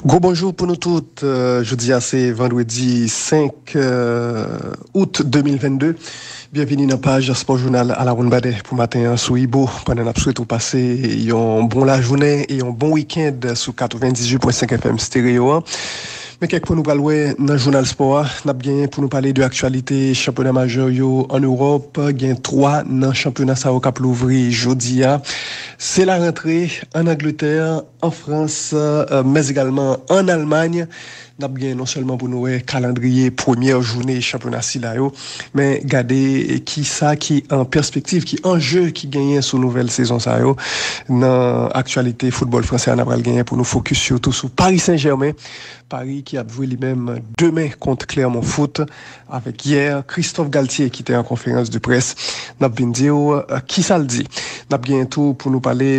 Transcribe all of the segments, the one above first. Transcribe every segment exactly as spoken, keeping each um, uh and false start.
Gwo bonjou pou nou tout. Euh, jodi a se vandredi senk, euh, out de mil vennde. Byenvini nan paj Spò Jounal a la Wounbadè pou maten an sou Ibo, pandan n ap swete w pase yon bon lajounen e yon bon wikenn sou katrevendizuit pwen senk F M Stereo an. Men kèk pwen nou pral wè nan jounal spò a. N ap genyen pou nou pale de aktyalite chanpyona majè yo ann Ewòp. Gen twa nan chanpyona sa yo k ap louvri jodi a. Se la rantre ann Angletè, an Frans, euh, men egalman ann Almay. N ap gen non sèlman pou nou wè kalandriye premyè jounen chanpyona sila yo, men gade kisa ki an pèspektiv, ki anje ki genyen sou nouvèl sezon sa yo. Nan aktyalite foutbòl fransè a, n ap pral genyen pou nou fokis sitou sou Paris Saint-Germain. Paris ki ap jwe li menm demen kont Clermont Foot, avèk yè Christophe Galtier ki te an konferans de près. N ap vin di w, euh, kisa l di. N ap genyen tou pou nou pale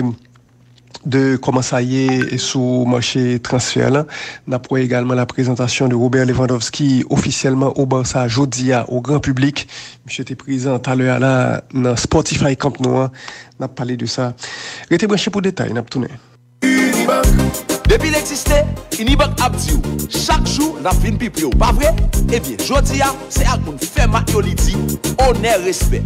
de kòman sa ye sou mache transfè la. N ap wè egalman la prezantasyon de Robert Lewandowski ofisyèlman o Barça jodi a, o gran piblik. Misye te prezan talè a la nan Spotify Camp Nou an. N ap pale de sa. Rete branche pou detay, n ap tounen. Unibank. Depi l egziste, Unibank ap di w, chak jou n ap vin pi pre w, pa vre? Ebyen, jodi a, se ak moun fè mak yo li di, onè, respè.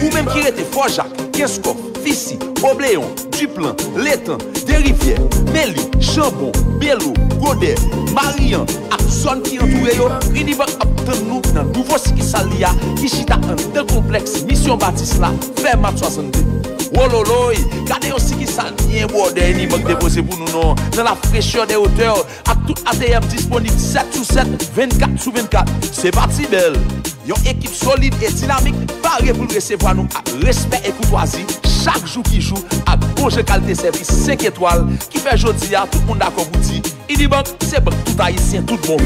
Ou menm ki rete Fò Jak, Kenskòf, Fisi, Obleyon, Diplan, Letan, Derivyè, Meli, Chanbon, Belo, Godè, Mariyan ak zòn ki antoure yo, Unibank ap tann nou nan nouvo sikisal li a ki chita anndan konplèks Misyon Batis la, Fèmat swasannde. Wololoy, gade yon sikisal byen bwòdè Unibank depoze pou nou non, nan la frechè dè otè, ak tout A T M disponib sèt sou sèt, vennkat sou vennkat. Se pa ti bèl! Yon ekip solid e dinamik pare pou l resevwa nou ak respè e koutwazi chak jou ki jou ak bon jan kalite sèvis senk etwal ki fè jodi a tout moun dakò pou di Unibank se bank tout Ayisyen tout bon.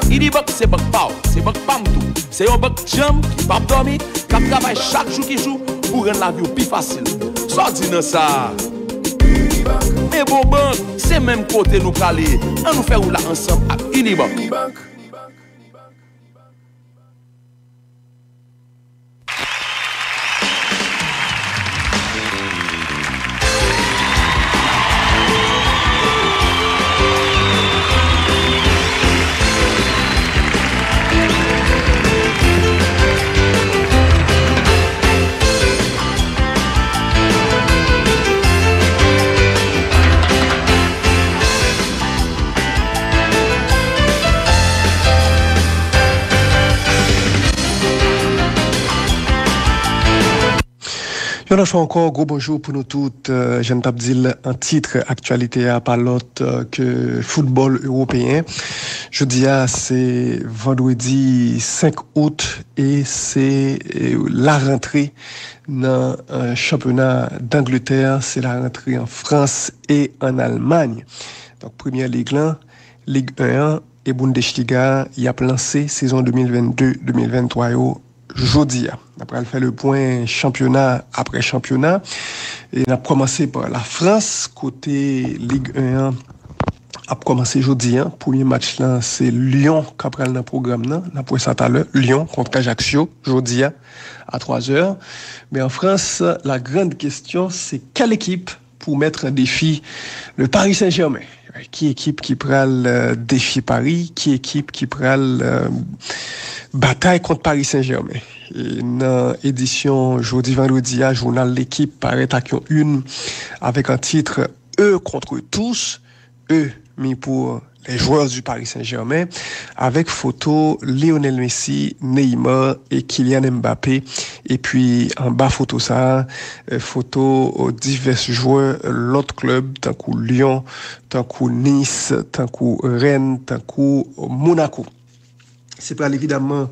Unibank se bank pa w, se bank pa m tou. Se yon bank djanm ki p ap dòmi, k ap travay chak jou ki jou pou rann lavi w pi fasil. Sa w di nan sa a? Men bon bank, se menm kote nou prale. Ann nou fè wout la ansanm ak Unibank. Yon lòt fwa ankò, gwo bonjou pou nou tout. Euh, jan n t ap di l an tit aktyalite a, pa lòt, euh, ke foutbòl ewopeyen. Jodi a, se vandredi senk out e se, euh, la rantre nan, euh, chanpyona Dangletè, se la rantre an Frans e ann Almay. Donk, Premyè Lig lan, Lig en an e Bundesliga a, y ap lanse sezon de mil vennde, de mil venntwa yo jodi a. N ap pral fè le pwen chanpyona apre chanpyona. E n ap kòmanse pa Lafrans, kote Lig en an ap kòmanse jodi a. Premye match lan, se Lyon k ap pral nan pwogram nan. N ap wè sa talè. Lyon kont Ajaccio, jodi a, a twa zè. Men an Frans, la grande question, c'est quelle équipe pour mettre en défi le Paris Saint-Germain? Ki ekip ki pral, euh, defye Paris? Ki ekip ki pral, euh, batay kont Paris Saint-Germain? E nan edisyon jodi vandredi a, jounal Lekip parèt ak yon une avèk an tit Eux contre tous, eux, mi pou les joueurs du Paris Saint-Germain, avèk foto Lionel Messi, Neymar e Kylian Mbappé. Epi anba foto sa a, euh, foto, euh, divès jwè lòt klèb, tankou Lyon, tankou Nice, tankou Rennes, tankou Monaco. Se pral evidaman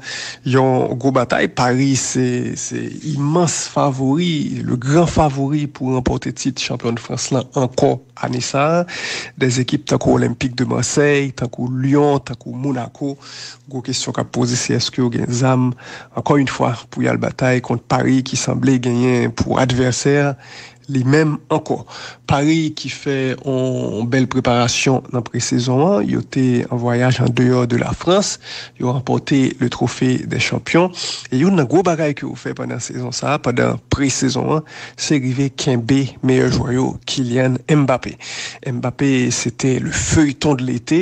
yon gwo batay. Paris se, se imans favori, le gran favori pou ranpòte tit chanpyon de Frans lan ankò ane sa a. Dè ekip tankou Olympique de Marseille, tankou Lyon, tankou Monaco. Gwo kesyon k ap poze, se èske yo gen zam, ankò yon fwa, pou y al batay kont Paris ki sanble genyen pou advèsè li menm ankò. Paris ki fè yon bèl preparasyon nan presezon an, yo te an vwayaj an deyò de la Frans, yo ranpòte le Trophée des Champions, e youn nan gwo bagay ke yo fè pandan sezon sa a, pandan presezon an, se rive kenbe meyè jwè yo, Kylian Mbappé. Mbappé, se te le feuilleton de l'été,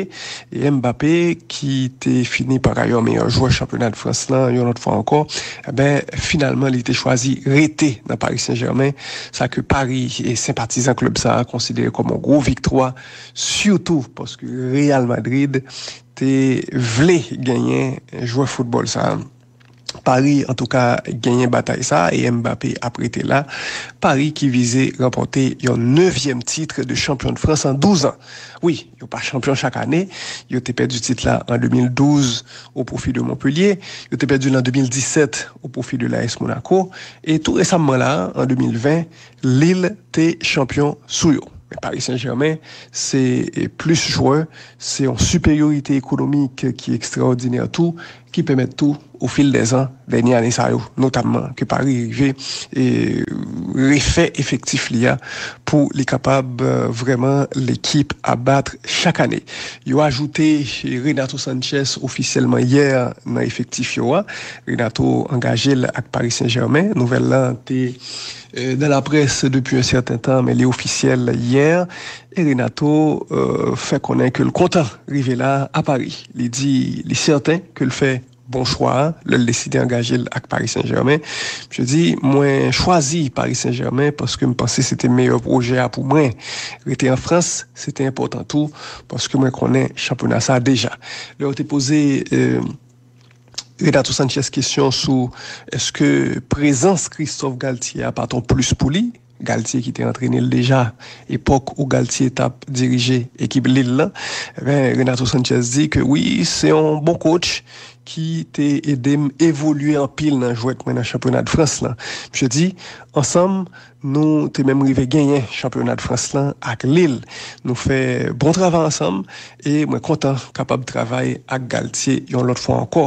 e Mbappé ki te fini par ailleurs meyè jwè chanpyona de Frans lan, yon lòt fwa ankò, e ben, finalman, li te chwazi rete nan Paris Saint-Germain, sa ke Paris e senpatizan klèb sa a konsidere kòm yon gwo viktwa, sitou paske Real Madrid te vle genyen jwè foutbòl sa a. Paris, antouka, genyen batay sa a e Mbappé ap rete la. Paris ki vize ranpòte yon nevyèm tit de chanpyon de Frans an douz an. Wi, yo pa chanpyon chak ane. Yo te pèdi tit la an de mil douz o pwofi de Montpellier. Yo te pèdi l an de mil disèt o pwofi de l'A S Monaco. E tou resamman la, an de mil ven, Lille te chanpyon sou yo. Men Paris Saint-Germain, se, e, plis jwè, se yon siperyorite ekonomik ki ekstraòdinè tou, ki pèmèt tou, o fil dè zan, dènye ane sa yo, notamman, ke Paris rive, e, refè efektif li a pou li kapab, e, vrèman lekip a bat chak ane. Yo ajoute Renato Sanchez ofisyèlman yè nan efektif yo a. Renato angaje l ak Paris Saint-Germain. Nouvèl lan te, e, dans la presse depuis un certain temps, men li ofisyèl yè. E Renato, e, fè konnen ke l kontan rive la a Paris. Li di li sèten ke l fè bon chwa a lè l deside angaje l ak Paris Saint-Germain. Misye di, mwen chwazi Paris Saint-Germain paske m panse se te meyè pwojè a pou mwen. Rete an Frans, se te enpòtan tou, paske mwen konnen chanpyona sa a deja. Lè yo te poze, e, Renato Sanchez kesyon sou èske prezans Christophe Galtier a pa t on plis pou li, Galtier ki te antrene l deja, epòk ou Galtier t ap dirije ekip Lille lan, e ben, Renato Sanchez di ke wi, se yon bon coach ki te ede m evolye anpil nan jwèt mwen nan chanpyona de Frans lan. Misye di, ansanm, nou te menm rive genyen chanpyona de Frans lan ak Lille. Nou fè bon travay ansanm e mwen kontan kapab travay ak Galtier yon lòt fwa ankò.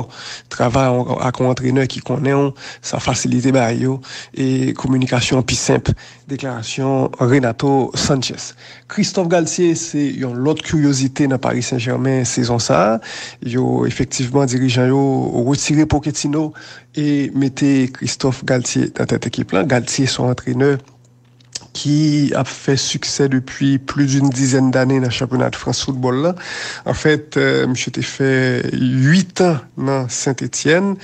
Travay ak yon antrenè ki konnen w, sa fasilite bagay yo e kominikasyon an pi senp. Deklarasyon Renato Sanchez. Christophe Galtier se yon lòt kiryozite nan Paris Saint-Germain sezon sa a. Yo, efektivman, dirijan yo retire Pochettino e mete Christophe Galtier nan tèt ekip lan. Galtier se yon antrenè ki ap fè siksè depi plis d'une dizaine d'années nan chanpyona de Frans foutbòl lan. Anfèt, e, misye te fè uit an nan Saint-Étienne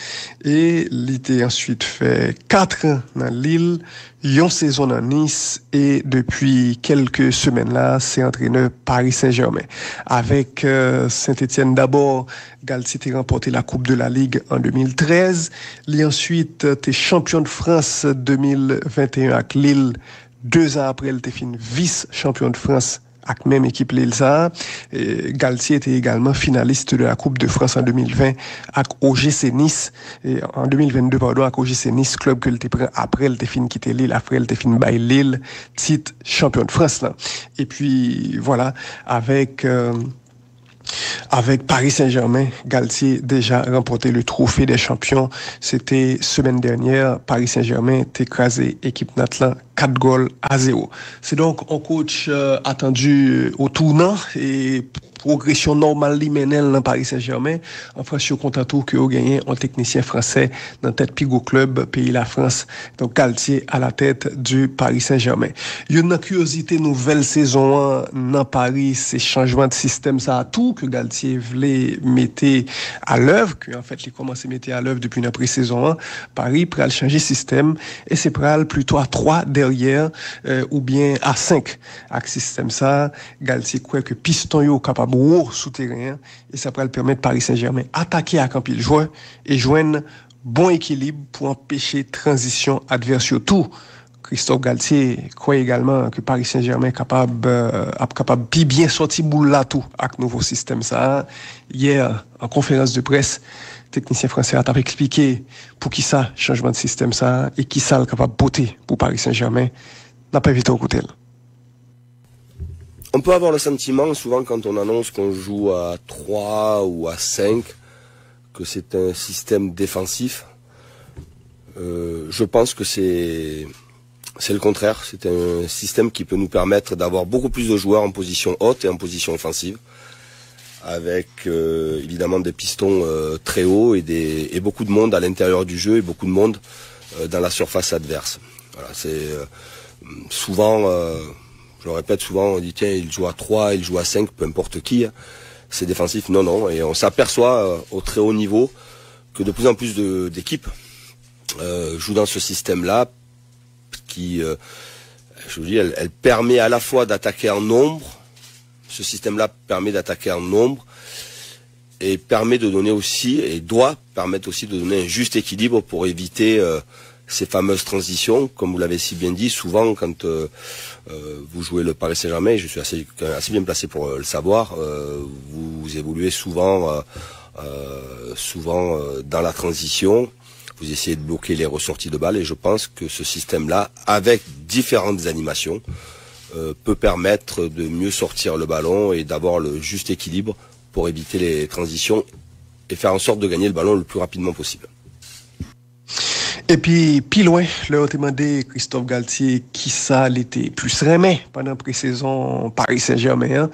e li te answit fè kat an nan Lille, yon sezon nan Nice e depi kèlke semèn la, se antrenè Paris Saint-Germain. Avèk, e, Saint-Étienne dabò, Galtier te ranpòte la Coupe de la Ligue an de mil trèz. Li answit te chanpyon de Frans de mil venteyen ak Lille. De zan apre, li te fin vis chanpyon de Frans ak menm ekip Lille sa a. E, Galtier te egalman finalis de la Coupe de France an de mil ven ak O G C Nice. E, an de mil vennde, padon, ak O G C Nice, klèb ke l te pran apre l te fin kite Lille, apre l te fin bay Lille tit chanpyon de Frans lan. Epi, vwala, avèk, e, Avèk Paris Saint-Germain, Galtier deja ranpòte le Trophée des Champions. Se te semèn dènyè, Paris Saint-Germain te kraze ekip Nantes lan kat gòl a zewo. Se donk on coach, euh, attendu au tournant e pwogresyon nòmal li mennen l nan Paris Saint-Germain. An Frans, yo kontan tou ke yo genyen on teknisyen fransè nan tèt pi gwo klèb peyi Lafrans. Donk, Galtier à la tête du Paris Saint-Germain. Youn nan kiryozite nouvèl sezon an nan Paris, se chanjman de sistèm sa a tou ke Galtier vle mete à l'œuvre, ke anfèt li kòmanse mete à l'œuvre depi nan pre-sezon an. Paris pral chanje sistèm e se pral plito a twa dèyè, euh, oubyen a senk. Ak sistèm sa a, Galtier kwè ke piston yo kapab wo sou teren an e sa pral pèmèt Paris Saint-Germain atake ak anpil jwè e jwenn bon ekilib pou anpeche tranzisyon advès yo tou. Christophe Galtier kwè egalman ke Paris Saint-Germain kapab, euh, ap kapab pi byen sòti boul la tou ak nouvo sistèm sa a. Yè, an konferans de près, teknisyen fransè a t ap eksplike poukisa chanjman de sistèm sa a e kisa l kapab pote pou Paris Saint-Germain. N ap envite w koute l. On peut avoir le sentiment, souvent quand on annonce qu'on joue à trois ou à cinq, que c'est un système défensif. Euh, je pense que c'est C'est le contraire. C'est un système qui peut nous permettre d'avoir beaucoup plus de joueurs en position haute et en position offensive, avec euh, évidemment des pistons euh, très hauts et, des, et beaucoup de monde à l'intérieur du jeu et beaucoup de monde euh, dans la surface adverse. Voilà, c'est euh, souvent, euh, je le répète souvent, on dit tiens, il joue à trois, il joue à cinq, peu importe qui, hein. C'est défensif, non, non. Et on s'aperçoit euh, au très haut niveau que de plus en plus de- d'équipes euh, jouent dans ce système-là qui, euh, je vous dis, elle, elle permet à la fois d'attaquer en nombre, ce système-là permet d'attaquer en nombre et permet de donner aussi, et doit permettre aussi de donner un juste équilibre pour éviter euh, ces fameuses transitions. Comme vous l'avez si bien dit, souvent quand euh, euh, vous jouez le Paris Saint-Germain, je suis assez, assez bien placé pour euh, le savoir, euh, vous évoluez souvent, euh, euh, souvent euh, dans la transition. Vous essayez de bloquer les ressorties de balles et je pense que ce système-là, avec différentes animations, euh, peut permettre de mieux sortir le ballon et d'avoir le juste équilibre pour éviter les transitions et faire en sorte de gagner le ballon le plus rapidement possible. Epi pi lwen, lè yo te mande Christophe Galtier kisa li te plis renmen pandan presezon Paris Saint-Germain an,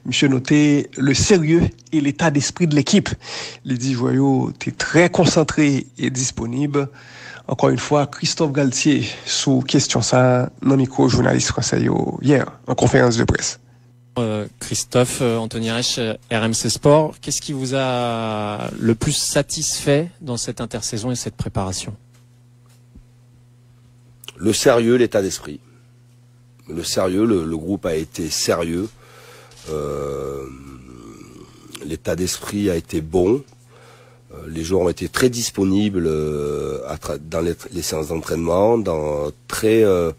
misye note le sérieux et l'état d'esprit de l'équipe. Li di jwè yo te trè konsantre e disponib. Ankò yon fwa, Christophe Galtier sou kesyon sa a nan mikwo jounalis fransè yo yè an konferans de près. Euh, Christophe, euh, Anthony Reich, euh, R M C Sport, qu'est-ce qui vous a le plus satisfait dans cette intersaison et cette préparation ? Le sérieux, l'état d'esprit. Le sérieux, le, le groupe a été sérieux. Euh, l'état d'esprit a été bon. Euh, les joueurs ont été très disponibles euh, à tra- dans les, les séances d'entraînement, dans très euh,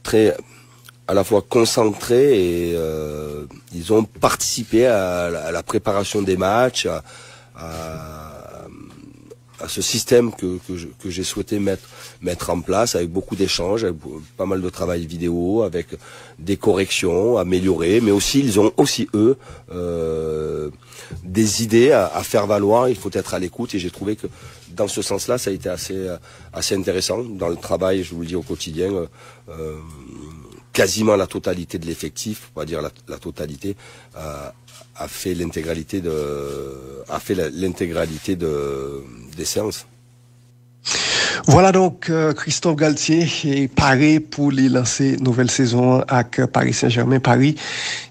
très à la fois concentrés et euh, ils ont participé à, la- à la préparation des matchs, à, à- à ce système que, que je- que j'ai souhaité mettre, mettre en place avec beaucoup d'échanges, avec beau- pas mal de travail vidéo, avec des corrections améliorées, mais aussi ils ont aussi, eux, euh, des idées à, à faire valoir. Il faut être à l'écoute et j'ai trouvé que dans ce sens-là, ça a été assez, euh, assez intéressant dans le travail, je vous le dis, au quotidien. Euh, euh, quasiment la totalité de l'effectif, on va dire la, la totalité, euh, a fait l'intégralité de, a fait la- l'intégralité de, des séances. Vwala donk, euh, Christophe Galtier e pare pou li lanse nouvèl sezon an ak Paris Saint-Germain Paris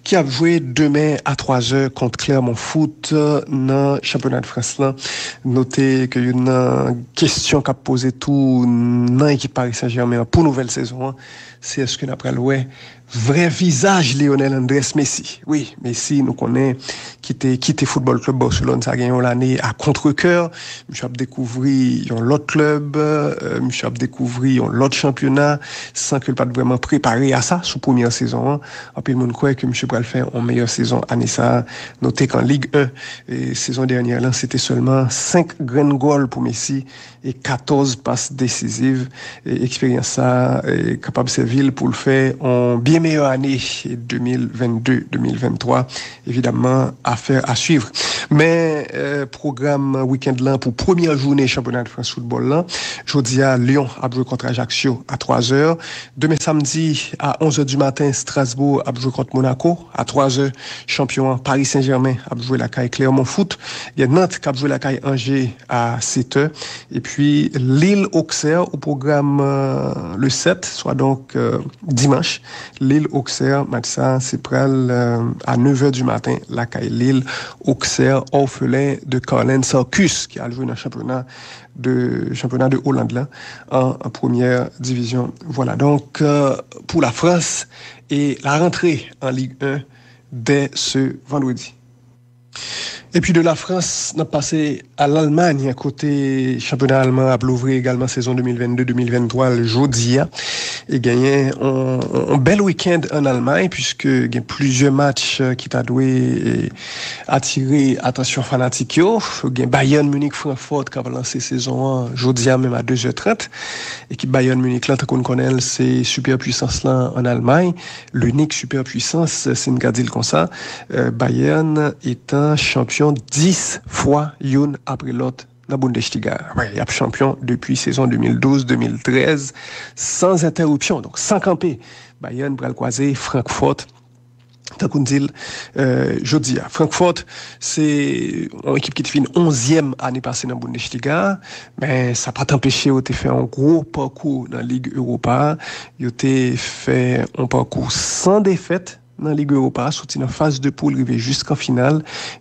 ki ap jwe demen a twa zè kont Clermont Foot euh, nan chanpyona de Frans lan. Note ke youn nan kesyon k ap poze tou nan ekip Paris Saint-Germain an pou nouvèl sezon an, se èske n ap pral wè vrè vizaj Lionel Andrés Messi. Wi, Messi, nou konnen, ki te kite Football Club Barcelone sa gen yon lane a kontrekè. Misye ap dekouvri yon lòt klèb, euh, misye ap dekouvri yon lòt chanpyona, san ke l pa t vrèman prepare a sa sou premyè sezon an. Anpil moun kwè ke misye pral fè yon meyè sezon ane sa a. Note k an Lig en, e sezon dènyè lan, se te sèlman senk grenn gòl pou Messi e katòz pas desiziv. E eksperyans sa a e, kapab sèvi l pou l fè yon byen meyè ane de mil vennde, de mil venntwa. Evidamman, afè a swiv. Men euh, pwogram wikenn lan pou premyè jounen chanpyona de Frans foutbòl lan, jodi a Lyon ap jwe kont Ajaccio a twa zè. Demen samdi a onz è di maten, Strasbourg ap jwe kont Monaco a twa zè. Chanpyon an Paris Saint-Germain ap jwe lakay Clermont Foot. Gen Nantes k ap jwe lakay Angers a sèt è. Epi Lille Auxerre o pwogram euh, le sèt, swa donk euh, dimanch. Lille Auxerre, match sa se pral euh, a nèv è di maten lakay Lille. Auxerre, orphelin de Carlens Arcus, ki al jwe nan chanpyona de chanpyona de Oland lan an, an premyè divizyon. Vwala donk euh, pou la Frans e la rantre an Lig en dè se vandredi. Epi de la Frans, n ap pase a Lalmany, kote chanpyona alman ap louvri egalman sezon de mil vennde de mil venntwa l jodi a. E genyen yon, yon bèl wikenn an Almay, puiske gen plizyè match euh, ki ta dwe euh, atire atansyon fanatik yo. Gen Bayern Munich Frankfurt k ap lanse sezon an jodi a menm a de zè trant. Ekip Bayern Munich lan, tankou n konnen l, se sipè pwisans lan an Almay, linik sipè pwisans, si n ka di l konsa. Euh, Bayern etan chanpyon dis fwa youn apre lòt nan Bundesliga. Wi, y ap chanpyon depi sezon de mil douz de mil trèz, san entèripsyon, donk san kanpe. Bayern pral kwaze Frankfort, tankou n di l, euh, jodi a. Frankfort, se yon ekip ki te fin onzyèm ane pase nan Bundesliga, men sa pa t anpeche yo te fè yon gwo pakou nan Lig Ewòpa a. Yo te fè yon pakou san defèt nan Lig Ewòpa a, soti nan faz de poul rive jiskan final.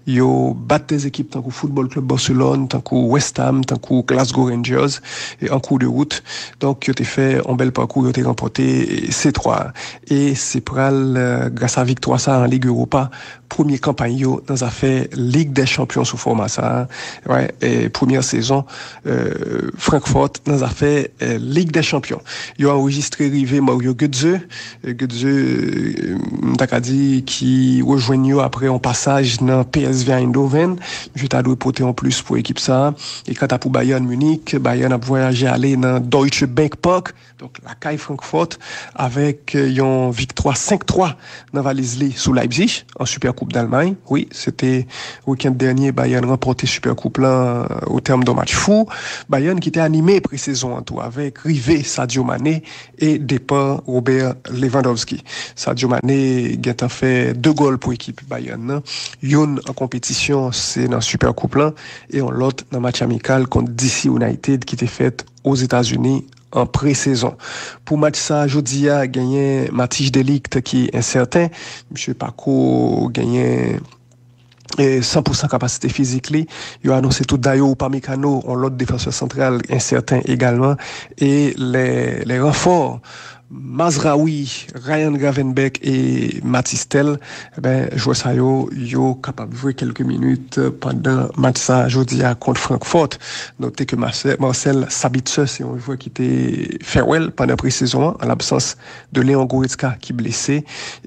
Yo bat de ekip tankou Football Club Barcelone, tankou West Ham, tankou Glasgow Rangers, e an kou de wout. Donk, yo te fè yon bèl pakou, yo te ranpòte se twa a. E se pral, euh, gras a viktwa sa a an Lig Ewòpa, premye kanpay yo nan zafè Lig dè Chanpyon sou fòma sa a. Wi, e premyè sezon, euh, Frankfort nan zafè, euh, Lig dè Chanpyon. Yo anrejistre rive Mario Götze, euh, Götze, euh, m ta ka di ki rejwenn yo apre yon pasaj nan P S V Eindhoven. Misye ta dwe pote yon plis pou ekip sa a. E kanta pou Bayern Munich, Bayern ap vwayaje ale nan Deutsche Bank Park, donk lakay Frankfort, avèk, euh, yon viktwa senk twa nan valiz li sou Leipzig, an Sipèkoup Dalmay. Wi, se te wikenn dènye Bayern ranpòte Sipèkoup lan, euh, o tèm de match fou. Bayern ki te anime presezon an tou avèk rive Sadio Mane e depa Robert Lewandowski. Sadio Mane gentan fè de gòl pou ekip Bayern nan. Youn an konpetisyon, se nan Sipèkoup lan, e yon lòt nan match amikal kont D C United ki te fèt Ozetazini an presezon. Pou match sa a jodi a, genyen Matthijs de Ligt ki ensèten. Misye pako genyen, e, san pou san kapasite fizik li. Yo anonse tou Dayot Upamecano, yon lòt defansè santral, ensèten egalman. E lè, lè ranfò, Mazraoui, Ryan Gravenberch e Mathys Tel, e ben, jwè sa yo, yo kapab jwe kèlke minit pandan match sa a jodi a kont Frankfort. Note ke Marcel, Marcel Sabitzer se yon jwè ki te fè wè l pandan presezon an, an labsans de Leon Goretzka ki blese,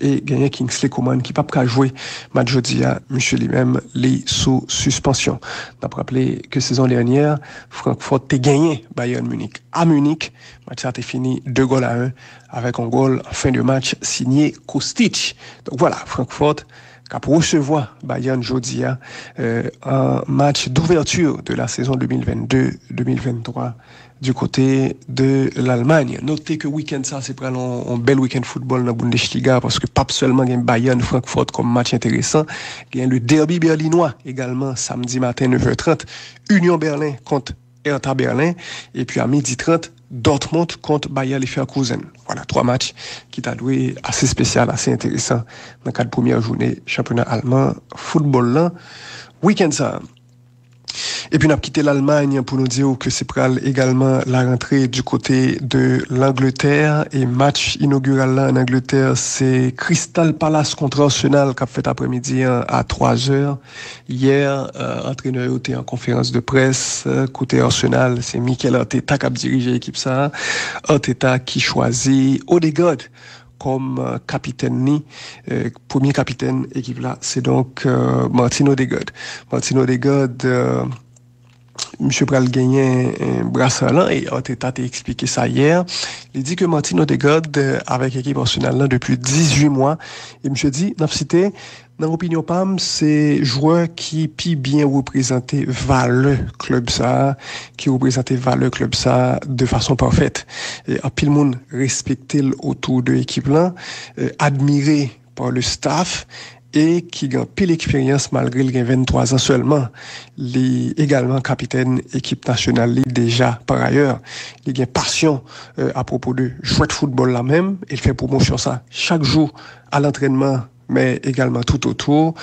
e genyen Kingsley Coman ki p ap ka jwe match jodi a, misye li menm, li sou sispansyon. N ap raple ke sezon dènyè, Frankfort te genyen Bayern Munich a Munich. Match sa te fini de gòl a en avèk yon gòl an fen de match sinye Kostic. Donk vwala, Frankfort k ap resevwa Bayern jodi a, euh, an match d'ouverture de la saison de mil vennde de mil venntwa du côté de l'Allemagne. Note ke wikenn sa, se pral yon, yon bèl wikenn foutbòl nan Bundesliga, paske p ap sèlman gen Bayern Frankfort kòm match enteresan, gen le derby berlinois egalman, samdi maten, nèf è trant, Union Berlin kont Hertha Berlin, epi a midi trant, Dortmund kont Bayer Leverkusen. Vwala, twa match ki ta dwe ase espesyal, ase enteresan nan kad premyè jounen chanpyona alman foutbòl lan wikenn sa a. Epi n ap kite Lalmany pou nou di w ke se pral egalman la rantre du kote de Langletè, e match inogiral la an Angletè, se Crystal Palace kont Arsenal k ap fèt aprèmidi an a twa zè. Yè, euh, antrenè yo te an konferans de près, euh, kote Arsenal, se Mikel Arteta k ap dirije ekip sa a. Arteta ki chwazi Odegaard kòm, euh, kapitèn ni, euh, premye kapitèn ekip la, se donk, euh, Martin Odegaard. Martin Odegaard, euh, misye pral genyen, euh, brasa lan, e Arteta te eksplike sa yè. Li di ke Martin Odegaard, euh, avèk ekip Arsenal lan depi dizuit mwa, e misye di, n ap site, nan opinyon pa m, se jwè ki pi byen reprezante valè klèb sa a, ki reprezante valè klèb sa a de fason pafèt. E anpil moun respekte l otou de ekip lan, euh, admire par le staff, e ki gen anpil eksperyans malgre l gen venntwa zan sèlman. Li egalman kapitèn ekip nasyonal li deja parayè. Li gen pasyon, euh, apwopo de jwèt foutbòl la menm, e l fè pwomosyon sa chak jou a lantrènman, men egalman tout otou.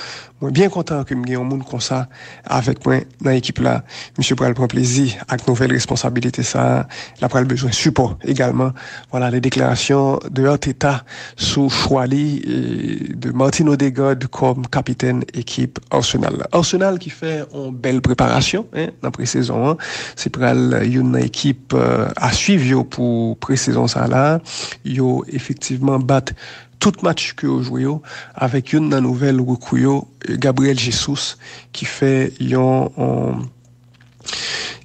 Mwen byen kontan ke m gen yon moun konsa avèk mwen nan ekip la. Misye pral pran plezi ak nouvèl responsabilite sa a. L ap pral bezwen sipò egalman. Vwala, les déclarations de Arteta sou chwa li, e, de Martin Odegaard kòm kapitèn ekip Arsenal la. Arsenal ki fè yon bèl preparasyon, en, nan presezon an. Se pral youn nan ekip, euh, a swiv yo pou presezon sa la. Yo efektivman bat tout match ke yo jwe yo, avèk youn nan nouvèl rekrui yo, Gabriel Jesus, ki fè yon, yon,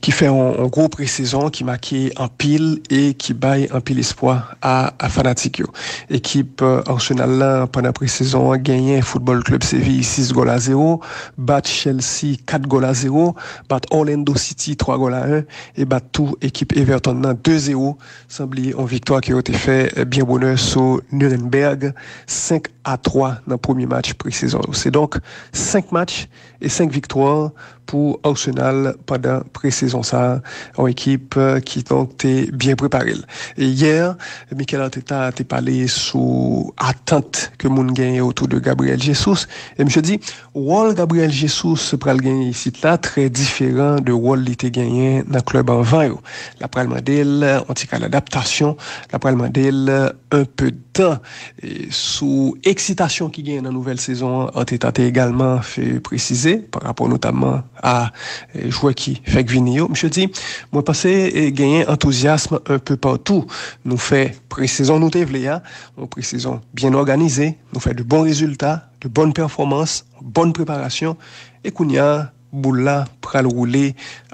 ki fè yon, yon gwo presezon ki make anpil e ki bay anpil espwa a, a fanatik yo. Ekip, eh, Arsenal la, pandan presezon an, genyen Football Club Seville sis gòl a zewo, bat Chelsea kat gòl a zewo, bat Orlando City twa gòl a en, e bat tou ekip Everton nan de zewo, san bliye yon viktwa ke yo te fè, eh, byen bonè sou Nuremberg, senk a twa nan premye match presezon yo. Se donk senk match e senk viktwa pou Arsenal pandan presezon sa a, yon ekip, eh, ki donk te byen prepare l. E yè, Mikel Arteta te pale sou atant ke moun genyen otou de Gabriel Jesus, e misye di, wòl Gabriel Jesus pral genyen isit la trè diferan de wòl li te genyen nan klèb anvan yo. L ap pral mande l yon ti kal adaptasyon, l ap pral mande l un peu de tan. E sou eksitasyon ki genyen nan nouvèl sezon an, Arteta te egalman fè presize, pa rapò notamman a, e, jwè ki fèk vini yo. Misye di, mwen panse, e, genyen antouzyasm un peu partout. Nou fè presezon nou te vle a, yon presezon byen òganize, nou fè de bon rezilta, de bòn pèfòmans, bòn preparasyon, e kounye a, boul la pral woule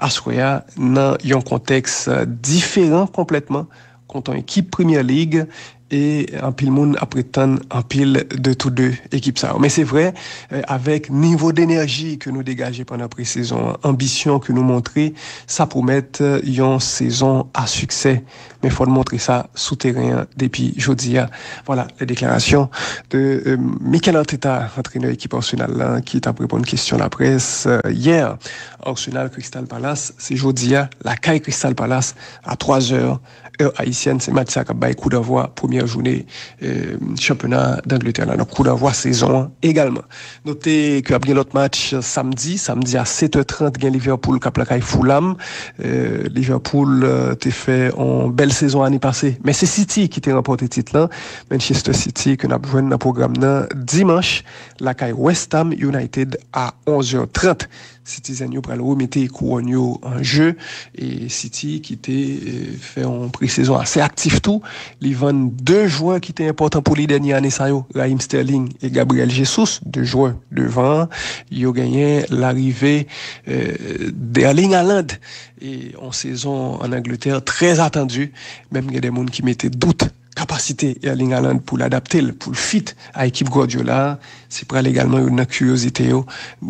aswè a nan yon kontèks, eh, diferan konplètman kont yon ekip Premier League, e anpil moun ap ret tann anpil de tou de ekip sa yo. Men se vre, eh, avèk nivo denèji ke nou degaje pandan presezon an, anbisyon ke nou montre, sa pwomèt, eh, yon sezon a siksè. Men fò n montre sa sou teren an depi jodi a. Voilà les déclarations de, euh, Mikel Arteta, antrenè ekip Arsenal la, ki t ap reponn kesyon laprès, euh, yè. Arsenal Crystal Palace, se jodi a, lakay Crystal Palace, a twa zè, è ayisyèn. Se match sa k ap bay koudavwa premyè jounen, eh, chanpyona Dangletè la. Donk, koudavwa sezon an egalman. Note ke ap gen lòt match samdi. Samdi a sèt è trant, gen Liverpool k ap lakay Fulham. Eh, Liverpool, eh, te fè yon bèl sezon ane pase. Men se City ki te ranpòte tit lan. Manchester City ke n ap jwenn nan pwogram nan dimanch, lakay West Ham United a onz è trant. Citizen yo pral remete kouwòn yo an je. E City ki te, eh, fè yon presezon ase aktif tou. Li vann de jwè ki te enpòtan pou li dènye ane sa yo, Raheem Sterling e Gabriel Jesus, de jwè devan an. Yo genyen larive, eh, Erling Haaland, e yon sezon an Angletè trè atandi. Menm gen de moun ki mete dout kapasite Erling Haaland pou l adapte l, pou l fit a ekip Guardiola. Se pral egalman youn nan kiryozite yo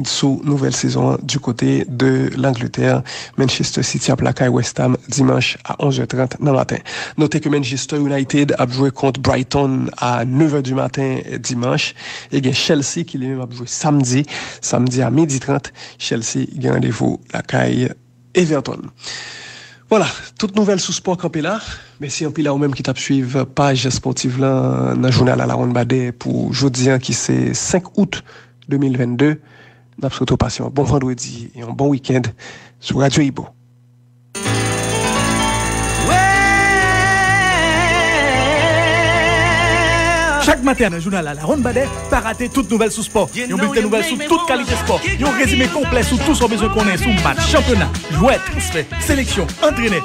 sou nouvèl sezon an du kote de Langletè. Manchester City ap lakay West Ham dimanch a onz è trant nan maten. Note ke Manchester United ap jwe kont Brighton a nèv è du maten dimanch. E gen Chelsea ki li menm ap jwe samdi. Samdi a midi trant, Chelsea gen randevou lakay Everton. Vwala, tout nouvèl sou spò kanpe la. Mèsi anpil a ou menm ki t ap swiv paj spòtiv lan nan jounal Alawonnbadè pou jodi a ki se senk out de mil vennde. N ap swete w pase yon bon vandredi e yon bon wikenn sou Radyo Ibo. Chak maten nan jounal Alawonnbadè, pa rate tout nouvèl sou spò. Yon bilten nouvèl sou tout kalite spò. Yon rezime konplè sou tou sa w bezwen konnen sou match, chanpyona, jwè, transfè, seleksyon, antrenè.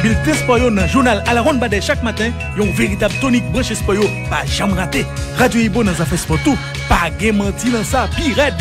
Bilten spò yo nan jounal Alawonnbadè chak maten, yon veritab tonik branche spò yo pa janm rate. Radyo Ibo nan zafè spò tou, pa gen manti nan sa, pi rèd.